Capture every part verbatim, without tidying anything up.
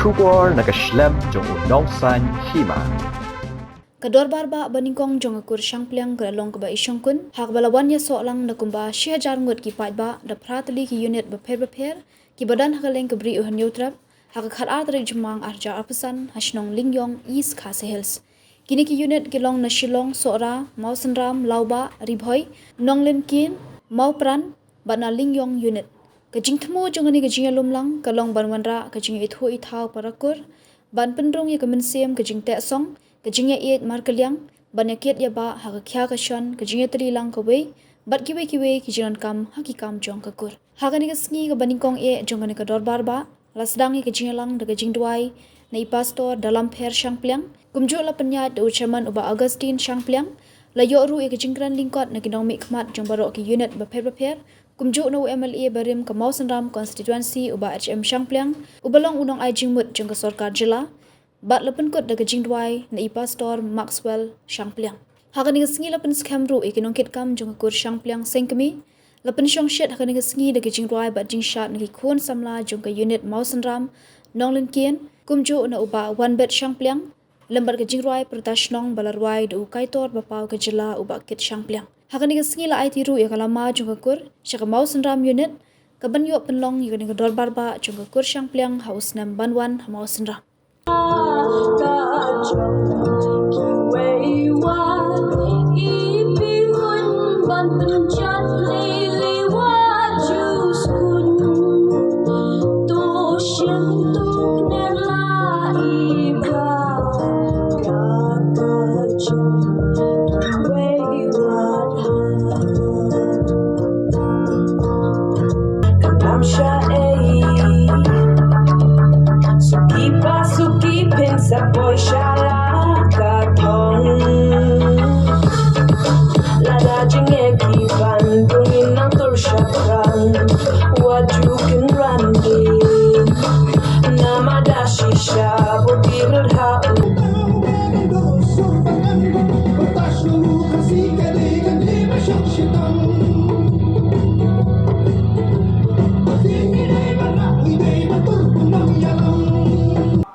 Khubor na ka shlem jong u Nongsaiñ Hima. Ka dorbar bah banyngkong jong ka kur Shangpliang ka la long kaba ishongkun ha kaba la wan ïasoh lang da kumba shi hajar ngut ki paidbah da phra tylli ki unit bapher bapher kiba don ha ka leng ka Bri u Hynñiewtrep ha ka khatar tarik Jymmang arhajar arphew san ha shnong Lyngiong, East Khasi Hills. Kine ki unit ki long na Shillong, Sohra, Mawsynram, Lawbah, Ri Bhoi, Nonglynken, Mawpran bad na Lyngiong unit. Ka jingthmu jong kane ka jingïalum lang ka long ban wanrah ka jingïaithuh ithaw para kur, ban pynrung ïa ka mynsiem ka jingteh song, ka jingïaieit markylliang, ban ïakit ïabah ha ka khia ka shon, ka jingïatylli lang kawei bad kiwei kiwei ki jingdonkam ha ki kam jong ka kur. Ha kane ka sngi kaba nyngkong eh jong kane ka dorbar bah la sdang ïa ka jingïalang da ka jingduwai na i Pastor Dalam Pher Shangpliang, kumjuh la pynïaid da u Chairman u Bah Augustine Shangpliang. La ïoh ruh ïa ka jingkren lyngkot na ki nongmihkhmat jong baroh ki unit bapher bapher, kumjuh na u M L A barim ka Mawsynram Constituency u Bah H M Shangpliang, uba long u nongai jingmut jong ka sorkar jylla, bad la pynkut da ka jingduwai na i Pastor Maxwell Shangpliang. Ha kane ka sngi la pynskhem ruh ïa ki nongkitkam jong ka kur Shangpliang Sengkmie. La pynshongshit ha kane ka sngi da ka jingrwai bad jingshad na ki khun samla jong ka unit Mawsynram, Nonglynken, kumjuh na u Bah Wanbet Shangpliang, lem bad ka jingrwai pyrta shnong ba la rwai da u Kaitor Bapaw ka jylla u Bah Kit Shangpliang. Ha kane ka sngi la aiti ruh ïa ka lama jong ka kur sha ka Mawsynram unit, kaban ïoh pynlong ïa kane ka dorbar bah jong ka kur Shangpliang ha u snem ban wan ha Mawsynram. Lam sha ei, suki pa suki phin sa poi sha la ka thong. Lada jingeh ki ban dung in nang tur sha kan, wat ju kynran in. Namar da shisha bud ki rut ha u.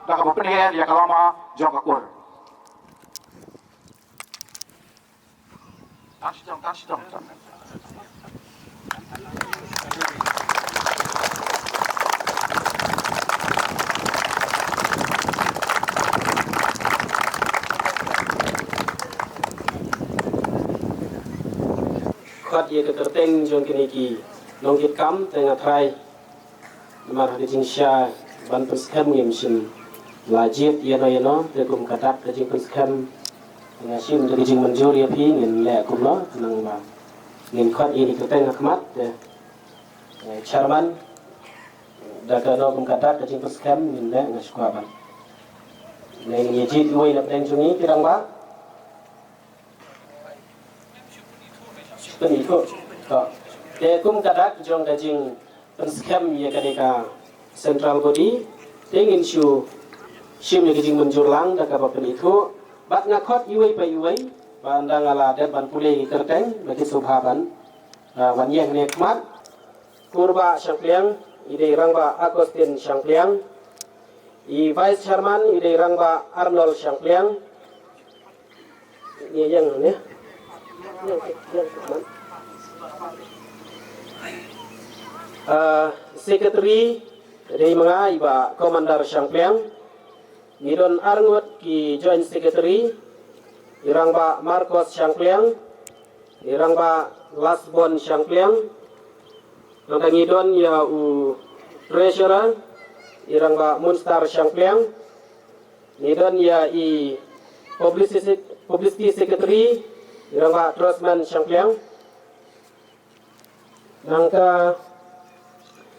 Da kaba pynher ïa ka lama jong ka kur. Tan shi tong, tan shi tong, tan. Khot ïa ka kyrteng jong kine ki nongkitkam te nga trai. Namar ha ka jingshisha ban pynskhem ngim shym la jied ïano ïano, te kum ka dak ka jingpynskhem nga shim da ka jingmynjur ïa phi ngin leh kumno, khnang ba ngin khot ïa ki kyrteng ha khmat, te, eh, chairman, da kano kum ka dak ka jingpynskhem ngin leh, nga shu kwah ban, ne ngin ïa jied iwei na pdeng jong ngi, ki rangbah. Pynithuh. To. Te kum ka dak jong ka jingpynskhem ïa kane ka central body, te ngin shu shim ïa ka jingmynjur lang da kaba pynithuh. Bad nga khot iwei pa iwei, ba ynda nga la dep ban pule ïa ki kyrteng, ba kin sngewbha ban, ah, wan ïeng ne khmat. Kurbah Shangpliang, i dei Rangbah Augustine Shangpliang. I Vice Chairman, i dei Rangbah Arnold Shangpliang. Ni yang ni. Ah, Secretary, i dei ma nga i Bah Commander Shangpliang. Ngi don arngut ki Joint Secretary, i Rangbah Marcos Shangpliang, i Rangbah Lasbon Shangpliang, nangta ngi don ïa u Treasurer, i Rangbah Munstar Shangpliang, ngi don ïa i Publicity, Publicity Secretary, i Rangbah Trustman Shangpliang. Nangta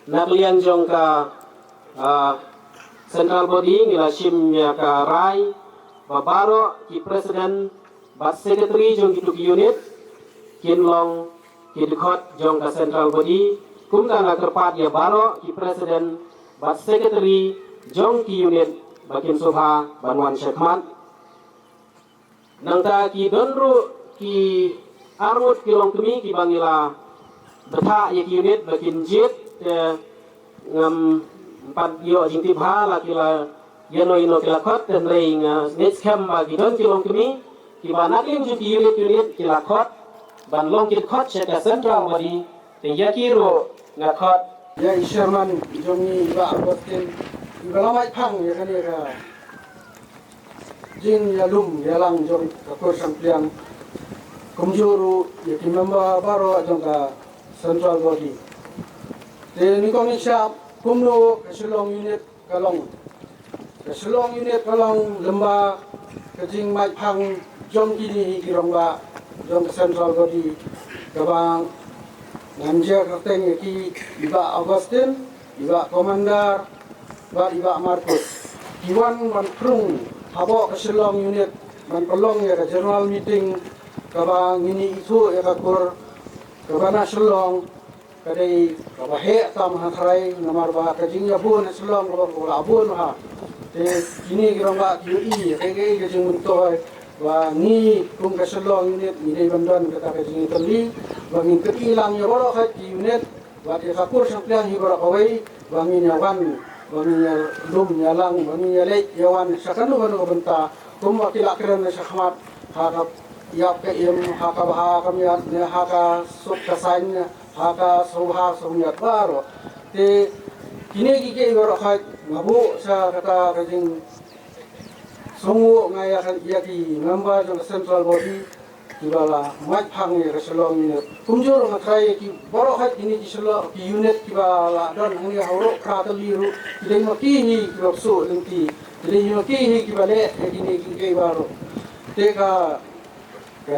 na ka liang jong ka, ah, central body ngi la shim ïa ka rai ba baroh ki president bad secretary jong kitu ki unit kin long ki dkhot jong ka central body, kum ka nga kyrpad ïa baroh ki president bad secretary jong ki unit ba kin sngewbha ban wan shakhmat. Nangta ki don ruh ki arngut ki longkmie kiba ngi la bthah ïa ki unit ba kin jied, te ngam pat ïoh jingtip bha la ki la ïano ïano ki la khot, hynrei nga ngeit skhem ba ki don ki longkmie kiba na ka liang jong ki unit unit ki la khot ban long ki dkhot sha ka central body, te ïa ki ruh nga khot. Ïa i chairman jong ngi i Bah Augustine, iba la mait phang ïa kane ka jingïalum ïalang jong ka kur Shangpliang, kumjuh ruh ïa ki member baroh jong ka central body. Te nyngkong nyngshap, kumno ka Shillong unit ka long. Ka Shillong unit ka long lyngba ka jingmait phang jong kine hi ki rangbah jong ka central body, kaba ngan jia kyrteng ïa ki, i Bah Augustine, i Bah Commander bad i Bah Marcus. Ki wan ban krung hapoh ka Shillong unit ban pynlong ïa ka general meeting kaba ngin ïa ithuh ïa ka kur kaba na Shillong, ka dei kaba heh tam ha trai, namar ba ka jingïabun ha Shillong kaba, kaba la bun ha. Te kine ki rangbah ki ïohi ïa kaei kaei ka jingmyntoi ba ngi kum ka Shillong unit ngi dei ban don kata ka jingïatylli ba ngin pyni lang ïa baroh kawei ki unit bad ïa ka kur Shangpliang hi baroh kawei ba ngin ïa wan, ba ngin ïa lum ïa lang, ba ngin ïa leit ïa wan sha kano kano ka bynta, kumba ki la kren na shakhmat, ha ka ïap ka im, ha ka bha ka miat, ne ha ka suk ka saiñ, ha ka sngewbha sngewmiat baroh. Te kine kiei kiei baroh kawei nga buh sha kata ka jingsngewnguh nga ïa ka, ïa ki member jong ka central body kiba la mait phang ïa ka Shillong unit. Kumjuh ruh nga tharai ïa ki baroh kawei kine ki Shillong, ki unit kiba la don hangne ha Hawroh Phra Tylli ruh, ki dei ma ki hi kiba bsuh lynti, ki dei ma ki hi kiba leh ïa kine kiei kiei baroh. Te ka Ka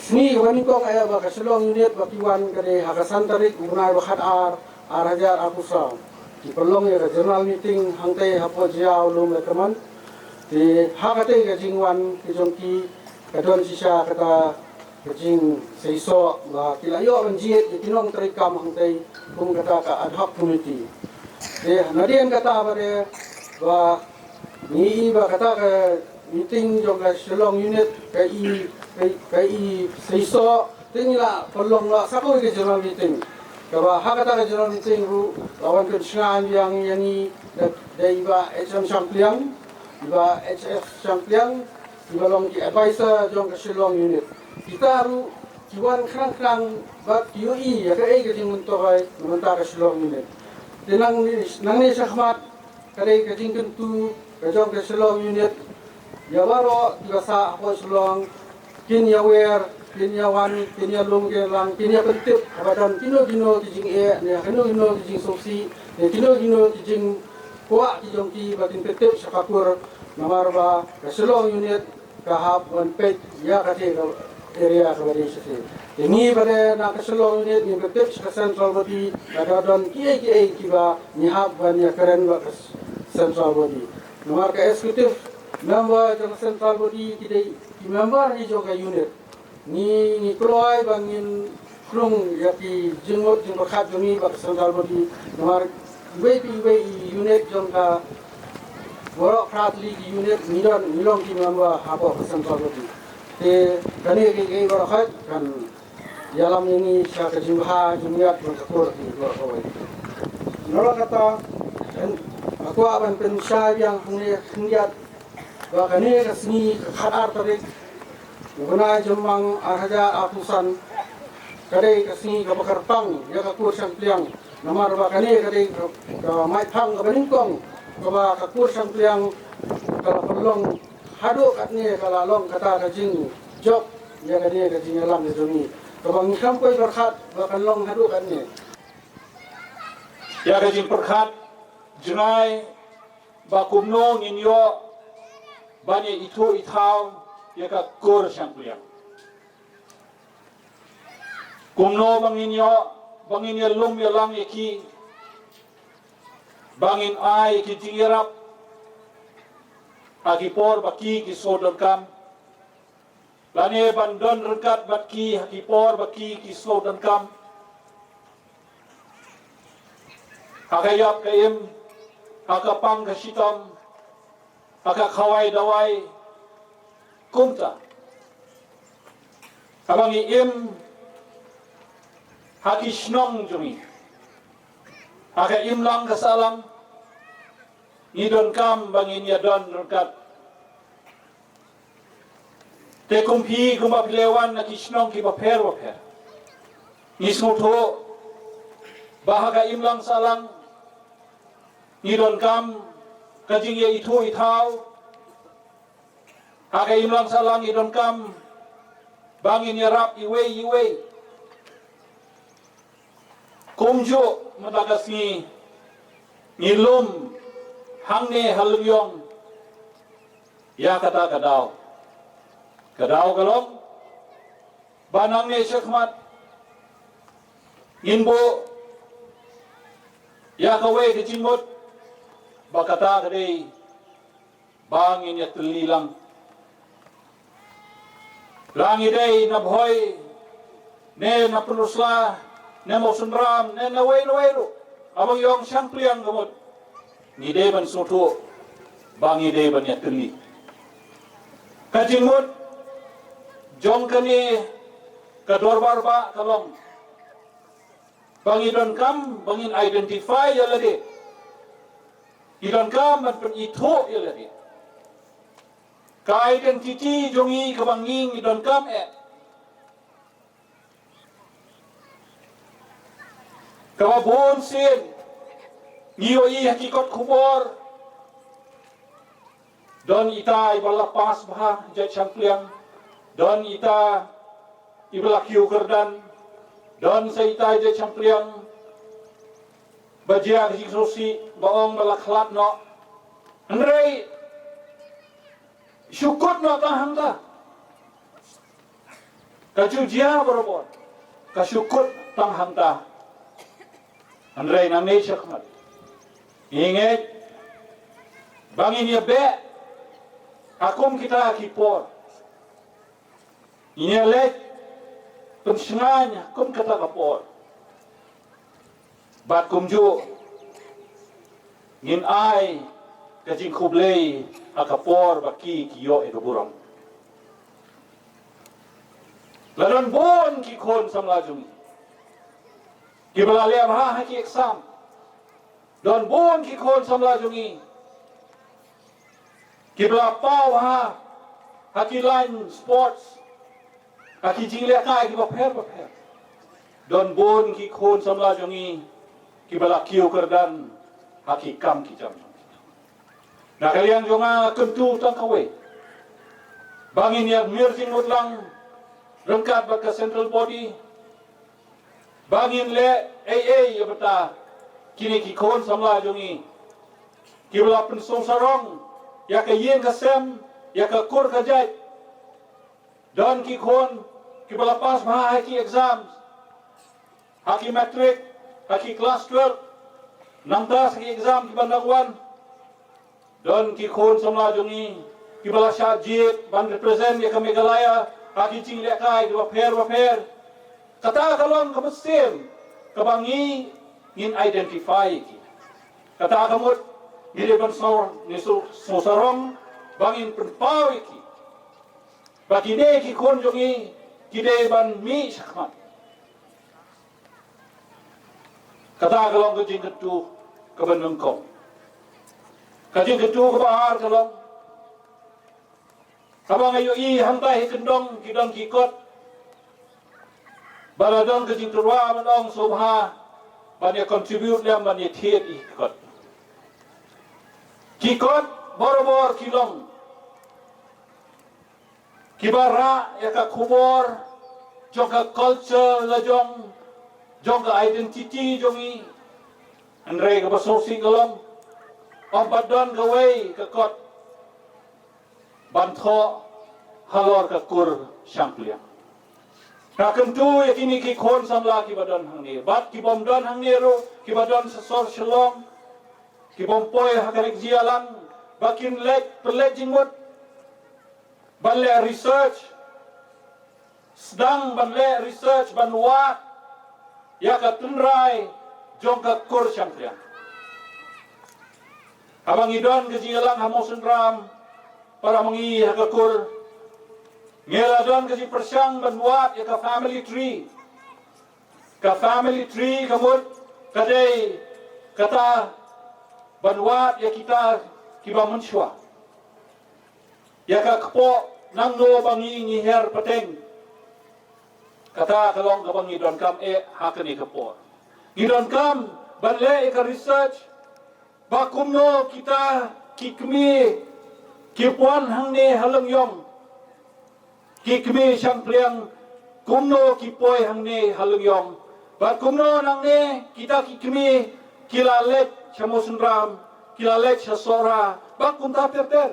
sngi kaba nyngkong ïa ba ka Shillong unit ba ki wan ka dei ha ka san tarik u bnai ba khatar, ar hajar arphew saw. Ki pynlong ïa ka general meeting hangtei hapoh Jaïaw Lum Lehkmen. Te ha katei ka jingwan ka jong ki ka don shisha kata ka jingseisoh ba ki la ïoh ban jied ïa ki nongtrei kam hangtei kum kata ka ad hoc committee. Te nadien kata ba dei ba ngi i ba kata ka meeting jong ka Shillong unit ka i, ka i, ka i seisoh, te ngi la pynlong la sa kawei ka general meeting. Kaba ha kata ka general meeting ruh la wan pynshngaiñ biang ïa ngi da, da i Bah H M Shangpliang, i Bah H F Shangpliang, iba long ki advisor jong ka Shillong unit. Kita ruh ki wan khnang khnang bad ki ïohi ïa kaei ka jingmyntoi na bynta ka Shillong unit. Te nangne, nangne shakhmat ka dei ka jingkyntu ka jong ka Shillong unit ïa baroh kiba sah hapoh Shillong, kin ïa wer, kin ïa wan, kin ïa lum, kin ïa lang, kin ïa pyntip haba don kino kino ki jingeh ne kino kino ki jingsngewsih ne kino kino ki jingkwah ki jong ki ba kin pyntip sha ka kur, namar ba ka Shillong unit ka hap ban peit ïa kata ka area kaba dei shisha. Te ngi ba dei na ka Shillong unit ngi pyntip sha ka central body lada don kiei kiei kiba ngi hap ban ïa kren bad ka central body. Namar ka executive member jong ka central body ki dei ki member hi jong ka unit. Ngi, ngi kloi ba ngin krung ïa ki jingmut jingpyrkhat jong ngi bad ka central body. Namar iwei pa iwei i unit jong ka Baroh phra tylli ki unit ngi don, ngi long ki member hapoh ka central body. Te kane kiei kiei baroh kawei kan ïalam ïa ngi sha ka jingbha jingmiat jong ka kur ki baroh kawei. Nalor kata, nga kwah ban pynshai biang hangne khyndiat ba kane ka sngi ka khatar tarik u bnai Jymmang ar hajar arphew san ka dei ka sngi kaba kyrpang ïa ka kur Shangpliang. Namar ba kane ka dei ka, ka maitphang kaba nyngkong kaba ka kur Shangpliang ka la pynlong haduh katne, ka la long kata ka jingjop ïa kane ka jingïalang ka jong ngi kaba ngi khlem poi pyrkhat ba kan long haduh katne. Ïa ka jingpyrkhat jngai ba kumno ngin ïoh ban ïa ithuh ithaw ïa ka kur Shangpliang. Kumno ba ngin ïoh, ba ngin ïalum ïalang ïa ki, ba ngin ai ïa ki jingïarap ha ki por ba ki ki sngewdonkam, lane ban don ryngkat bad ki ha ki por ba ki ki sngewdonkam. Ha ka ïap ka im, ha ka pang ka shitom, ha ka khawai dawai, kumta. Haba ngi im ha ki shnong jong ngi, ha ka imlang ka sahlang, Ngi donkam ba ngin ïa don ryngkat. Te kum phi, kumba phi la wan na ki shnong kiba pher ba pher, ngi sngewthuh ba ha ka imlang sahlang ngi donkam ka jingïaithuh ithaw. Ha ka imlang sahlang ngi donkam ba ngin ïarap iwei iwei. Kumjuh mynta ka sngi ngi lum hangne ha Lyngïong ïa kata ka daw. Ka daw ka long ba nangne shakhmat ngin buh ïa kawei ka jingmut ba kata ka dei ba ngin ïatylli lang. La ngi dei na Bhoi, ne na Pynursla, ne Mawsynram, ne na wei na wei ruh, haba ngi ong Shangpliang ka mut, ngi dei ban sngewthuh ba ngi dei ban ïatylli. Ka jingmut jong kane ka dorbar ba ka long ba ngi donkam ba ngin identify ïa lade. Ngi donkam ban pynithuh ïa lade. Ka identity jong ngi kaba ngi ngi donkam eh. Kaba bun sien ngi ïohi ha ki kot khubor, don ita iba la pass bha jait Shangpliang, don ita iba la kiew kyrdan, don sa ita jait Shangpliang ba jia ka jingsngewsih, ba ong ba la khlad noh. Hynrei shu kut noh tang hangta. Ka ju jia barabor, ka shu kut tang hangta. Hynrei nangne shakhmat ngi ngeit ba ngin ïa beh ha kum kita ki por. Ngin ïa leit pynshngaiñ ha kum kata ka por. Bad kumjuh ngin ai ka jingkhublei ha ka por ba ki ki ïoh ïa ka burom. La don bun ki khun samla jong ngi kiba la leh bha ha ki exam. Don bun ki khun samla jong ngi kiba la paw ha, ha ki line sports, ha ki jinglehkai kiba pher ba pher. Don bun ki khun samla jong ngi kiba la kiew kyrdan ha ki kam ki jam. Na ka liang jong nga, nga kyntu tang kawei, ba ngin ïa mir jingmut lang ryngkat bad ka central body, ba ngin leh ei ei ïa bynta kine ki khun samla jong ngi kiba la pynsngewsarong ïa ka ïing ka sem, ïa ka kur ka jait. Don ki khun kiba la pass bha ha ki exams, ha ki matric, ha ki class twelve, nangta sa ki exam kiba dang wan. Don ki khun samla jong ngi kiba la shah jied ban represent ïa ka Meghalaya ha ki jinglehkai kiba pher ba pher. Kata ka long ka mynsiem kaba ngi ngin identify ïa ki. Kata ka mut ngi dei ban sngew, ngi sngew, sngew sarong ba ngin pynpaw ïa ki ba kine ki khun jong ngi ki dei ban mih shakhmat. Kata ka long ka jingkyntu kaba nyngkong. Ka jingkyntu kaba ar ka long, haba nga ïohi hangta ha kyndong ki don ki kot, ba la don ka jingtyrwa ban ong sngewbha ban ïa contribute lem ban ïa thied ïa ki kot. Ki kot barabor ki long kiba rah ïa ka khubor jong ka culture la jong, jong ka identity jong ngi. Hynrei kaba sngewsih ka long, ym pat don kawei ka kot ban thoh halor ka kur Shangpliang. Nga kyntu ïa kine ki khun samla kiba don hangne bad ki bym don hangne ruh, kiba don sa sor Shillong, ki bym poi ha ka lek jia lang, ba kin leit pynleit jingmut ban leh research, sdang ban leh research ban wad ïa ka tynrai jong ka kur Shangpliang. Haba ngi don ka jingïalang ha Mawsynram, para ma ngi ha ka kur, ngi la don ka jingpyrshang ban wad ïa ka family tree. Ka family tree ka mut ka dei kata ban wad ïa kita kiba mynshuwa ïa ka kpoh nangno ba ngi ngi her pateng. Kata ka long kaba ngi donkam eh ha kane ka por. Ngi donkam ban leh ïa ka research ba kumno kita ki kmie ki poi hangne ha Lyngiong, ki kmie shang pliang, kumno ki poi hangne ha Lyngiong, bad kumno nangne kita ki kmie ki la leit sha Mawsynram, ki la leit sha Sohra, bad kumta ter ter.